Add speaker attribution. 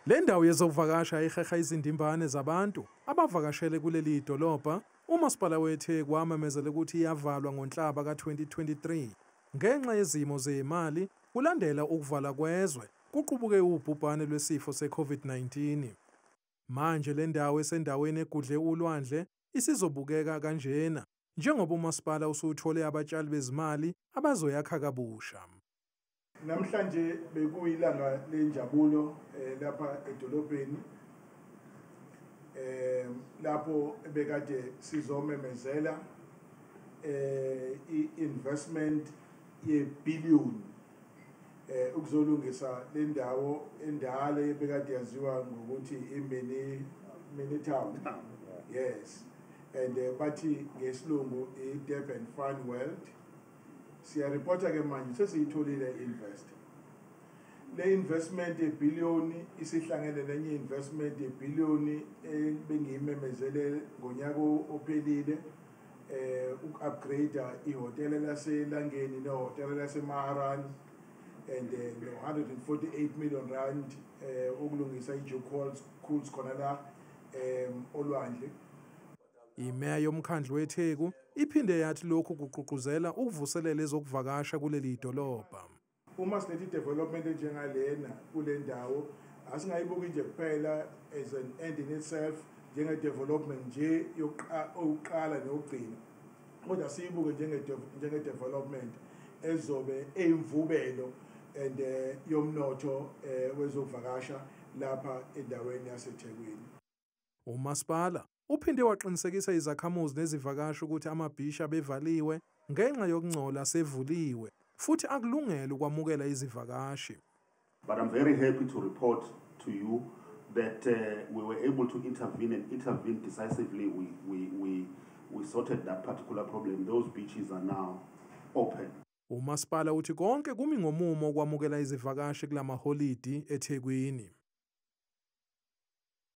Speaker 1: Le ndawo yezokuvakasha iheha izindimbane zabantu abavakashele kuleli dolobha. Umasipala weTheku wamemezela ukuthi iyavalwa ngoNhlaba ka-2023 ngenxa yezimo zemali, kulandela ukuvala kwezwe kuqubuke ubhubhane lwesifo se-COVID-19. Manje le ndawo esendaweni egudle ulwandle isizobukeka kanjena njengoba umasipala usuthole abatshali bezimali abazoyakha kabusha.
Speaker 2: Namhlanje bekuyilanga lenjabulo lapha edolobheni, lapho bekade sizomemezela i-investment yebillion ukuzolungisa le ndawo endala ebekade yaziwa ngokuthi i-mini mini town, yes, and bathi ngesilungu i-Durban Fun World. Siyaripota ke manje sesiyitholile i-investor. Le investment ebillion isihlangene nenye investment ebillion ebengiyimemezele ngonyaka ophelile, uku-upgrade ihhotela laseLangeni nehhotela laseMaharani and no R148 million ukulungisa i-Joe Cools khona la olwandle.
Speaker 1: Imeya yomkhandlu weTheku iphinde yathi lokhu kugqugquzela ukuvuselela ezokuvakasha kuleli dolobha.
Speaker 2: Uma siletha i-development enjengalena kule ndawo, asingayibuki nje kuphela as an end in itself, njenge-development nje yokuqala nokugcina, kodwa siyibuke njenge-development ezobe eyimvubelo and yomnotho wezokuvakasha lapha endaweni yaseThekwini.
Speaker 1: Umasipala uphinde waqinisekisa izakhamuzi nezivakashi ukuthi amabhishi abevaliwe ngenxa yokungcola sevuliwe futhi akulungele ukwamukela izivakashi.
Speaker 3: But I'm very happy to report to you that we were able to intervene and intervene decisively. We sorted that particular problem. Those beaches are now open.
Speaker 1: Umasipala uthi konke kumi ngomumo ukwamukela izivakashi kulamaholidi eThekwini.